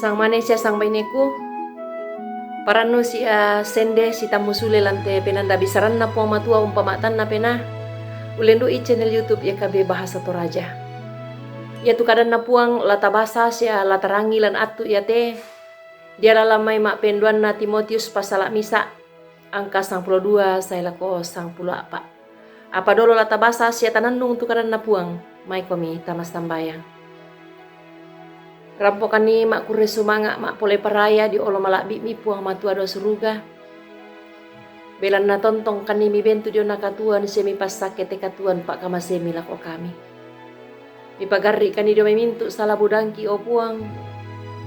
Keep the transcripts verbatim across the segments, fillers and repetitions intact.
Sangmane sia sangbaineku, parannu sia sende sitammu sule lante penanda bisaranna Puang Matua umpama'tanna pena, ulendu'i channel YouTube Y K B Bahasa Toraja. Iatu kadanna Puang la tabasa sia la tarangi lan attu iate, diala lan mai ma'penduanna Timotius pasala misa, angka sangpulo dua sae lako sangpulo a'pa. Apa dolo la tabasa sia tanannung tu kadanna Puang, maikomi tama sambayang. Rampokanni ma'kurre sumanga' ma'pole paraya dio olo mala'bi'mi Puang Matua dao suruga. Belanna tontongkanni mibentu diona katuoan sia mipassakke te katuoan pa'kamasemi lako kami. Mipagarri'kanni dio mai mintu' sala budangki, o Puang,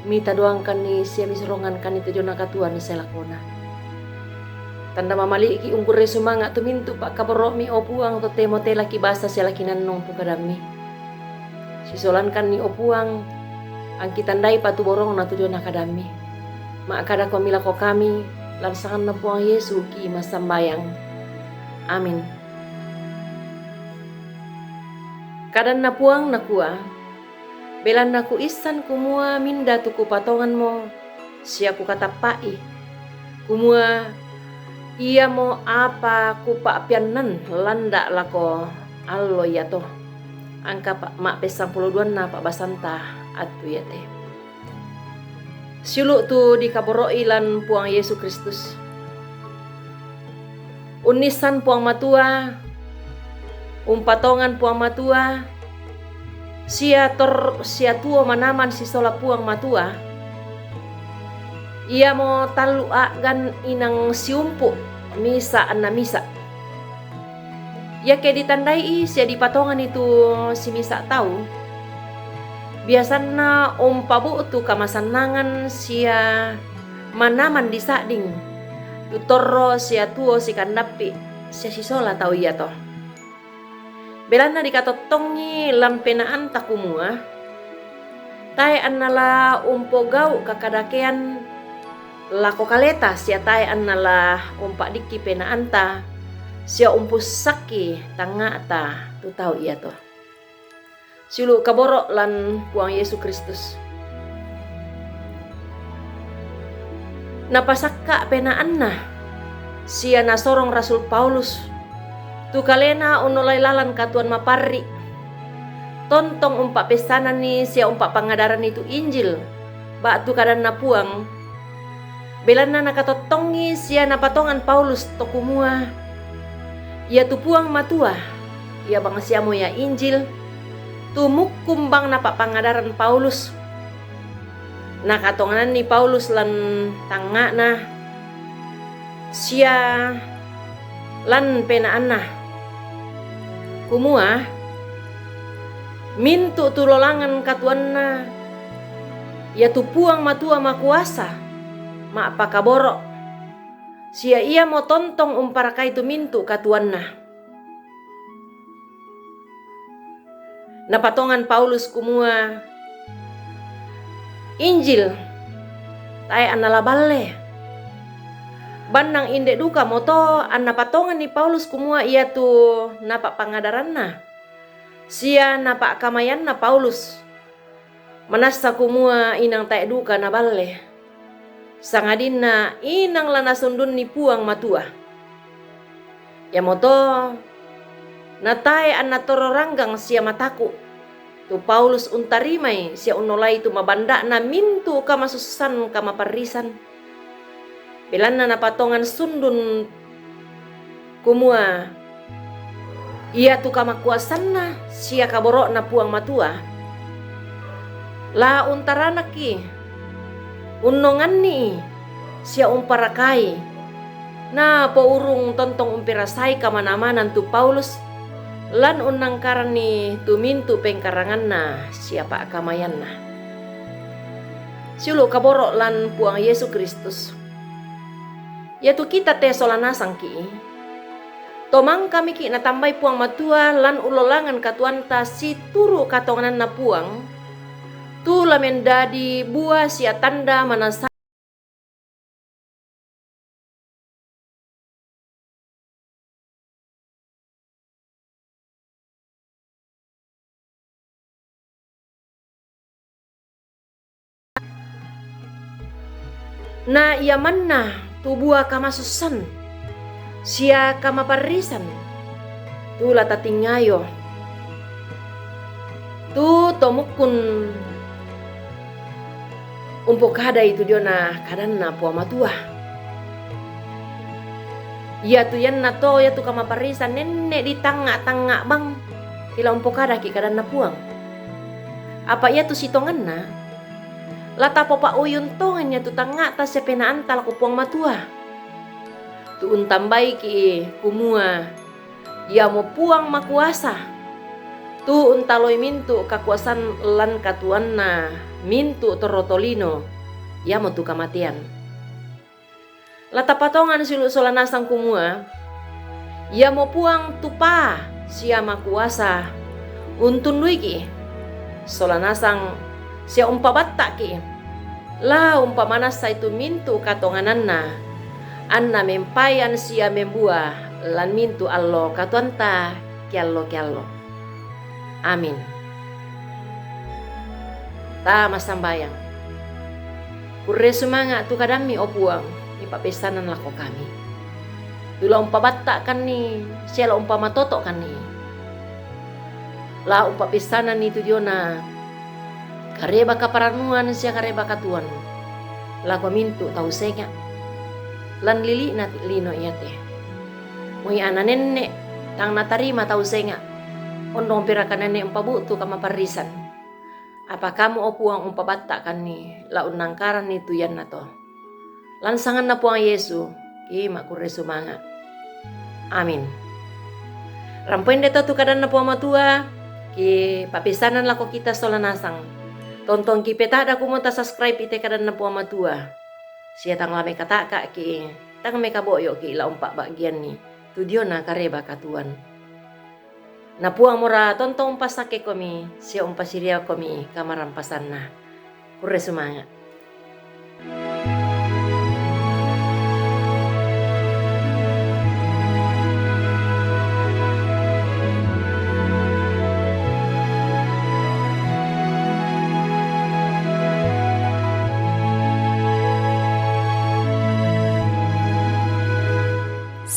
mitadoangkanni sia misorongankanni tu diona katuoan sae lakona. Tanda mamali'ki ungkurre sumanga' tu mintu' pa'kaboro'mi, o Puang, totemo te laki basa sia laki nannung tu kadammi. Sisolankanni, o Puang, angki tandaipa tu borongna tu diona kadammi. Ma'kadakomi lako kami, lan sanganna Puang Yesu ki massambayang. Amin. Kadanna Puang nakua, belanna kuissan kumua minda tu kupatonganmo sia kukatappa'i, kumua iamo apa kupa'peannan landa' lako allo iato. Angka pa-, ma'pessangpulo duanna pa'basanta attu iate. Siulu' tu dikaboro'i lan Puang Yesu Kristus. Unnissan Puang Matua, umpatongan Puang Matua, sia tor-, sia tuo manaman sisola Puang Matua, iamo tallu a'gan inang siumpu' misa' anna misa'. Iake ditandai'i sia dipatonganni tu simisa' tau, biasanna umpabu'tu kamasannangan sia manaman disa'ding tu torro sia tuo sikandappi' sia sisola tau iato. Belanna dikatottongi lan penaanta kumua, tae' anna la umpogau' kakadakean lako kaleta sia tae' anna la umpa'dikki penaanta sia umpussakki tangnga'ta tu tau iato. Siulu' kaboro' lan Puang Yesu Kristus. Napasakka' penaanna sia nasorong Rasul Paulus tu kalena unnolai lalan katuoan maparri', tontong umpa'pessananni sia umpa'pangadaranni tu Injil ba'tu kadanna Puang. Belanna nakatottongi sia napatongan Paulus to kumua, iatu Puang Matua, ia bangsiamo ia Injil, tu mukkung bang napa'pangadaran Paulus. Nakatongananni Paulus lan tangnga'na sia lan penaanna, kumua, mintu' tu lolangan katuoanna, iatu Puang Matua Makuasa, ma'pakaboro', sia iamo tontong umparakai tu mintu' katuoanna. Napatongan Paulus kumua, Injil, tae' anna la balle. Bannang inde dukamoto anna patonganni Paulus kumua iatu napa'pangadaranna, sia napa'kamayanna Paulus, manassa kumua inang tae' duka naballe, sangadinna inang la nasundunni Puang Matua. Iamoto natae' anna torro ranggang sia mataku', tu Paulus untarimai sia unnolai tu mabanda'na mintu' kamasussan kamaparrisan. Belanna napatongan sundun kumua, iatu kamakuasanna sia kaboro'na Puang Matua, la untaranakki, unnonganni sia umparakai, napourung tontong umpirasai kamana-manan tu Paulus, lan unnangkaranni tu mintu' pengkaranganna sia pa'kamayanna. Siulu' kaboro' lan Puang Yesu Kristus. Iatu kita te sola nasangki', tomangkamiki' natambai Puang Matua lan ullolangan katuoanta situru' katongananna Puang, tu la mendadi bua sia tanda manassa Na iamanna tu bua kamasussan sia kamaparrisan, tu la tatingayo, tu to mukkun umpokadai tu diona kadanNa Puang Matua. Iatu iannato iatu kamaparrisan nenne' ditangnga'-tangnga' bang, ila umpokadaki' kadanNa Puang. Apa iatu sitonganna, la tapopauyun tongan iatu tangnga'ta sia penaanta lako Puang Matua, tu untambaiki' kumua, Iamo Puang makuasa, tu untaloi mintu' kakuasan lan katuoanna mintu' torro tolino, iamotu kamatean. La tapatongan siulu' sola nasang kumua, Iamo Puang tu paa sia makuasa untunduiki', sola nasang sia umpabatta'ki', la umpamanassai tu mintu' katongananna, anna mempayan sia membua lan mintu' allo katuoanta keallo-keallo. Amin. Ta massambayang. Kurre sumanga' tu kadamMi, o Puang, mipa'peissanan lako kami. Tu la umpabatta'kanni sia la umpamatoto'kanni. La umpa'peissananni tu diona kareba kaparannuan sia kareba katuoan lako mintu' tau senga' lan lili'na lino iate. Moi ana' nenne' tang natarima tau senga', ondong piraka nenne' umpabu'tu kamaparrisan. Apa Kamu, o Puang, umpabatta'kanni, la unnangkaranni tu iannato. Lan sanganNa Puang Yesu, ki ma'kurre sumanga'. Amin. Rampoinde to tu kadanNa Puang Matua, ki pa'peissanan lako kita sola nasang. Tontong ki peta'da kumua ta subscribe ite kadanNa Puang Matua. Sia tang la mekata'ka'ki', tang mekabo'yo'ki' la umpa'ba'gianni tu diona kareba katuoan. Na Puang mora tontong umpassakkekomi sia umpasiriakomi kamarampasanna. Kurre sumanga'.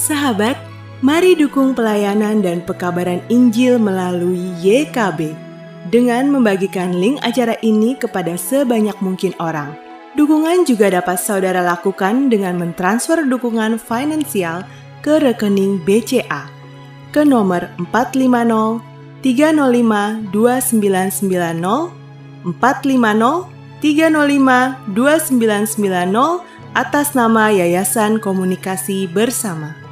Sahabat, mari dukung pelayanan dan pekabaran Injil melalui Y K B dengan membagikan link acara ini kepada sebanyak mungkin orang. Dukungan juga dapat saudara lakukan dengan mentransfer dukungan finansial ke rekening B C A ke nomor empat lima nol tiga nol lima dua sembilan sembilan nol, empat lima nol tiga nol lima dua sembilan sembilan nol, atas nama Yayasan Komunikasi Bersama.